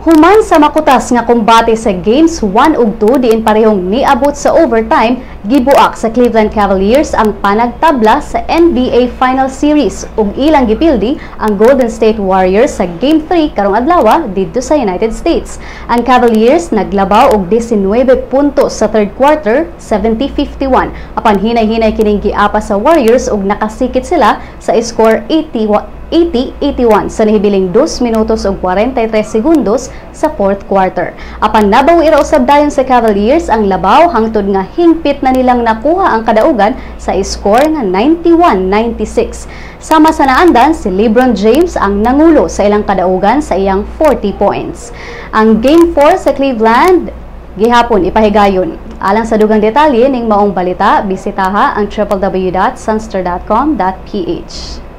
Human sa makutas nga kumbate sa Games 1 ug 2 diin parehong niabot sa overtime, gibuak sa Cleveland Cavaliers ang panagtabla sa NBA Final Series ug ilang gipildi ang Golden State Warriors sa Game 3 karong adlaw didto sa United States. Ang Cavaliers naglabaw og 19 puntos sa third quarter, 70-51. Apan hinay-hinay kining giapas sa Warriors ug nakasikit sila sa score 80-81 sa nahibiling 2 minutos ug 43 segundos sa fourth quarter. Apan nabawi ra usab dayon sa Cavaliers ang labaw hangtod nga hingpit na nilang nakuha ang kadaugan sa score nga 91-96. Sama sa naandan, si LeBron James ang nangulo sa ilang kadaugan sa iyang 40 points. Ang Game 4 sa Cleveland gihapon ipahigayon. Alang sa dugang detalye ning maong balita, bisitaha ang www.sunstar.com.ph.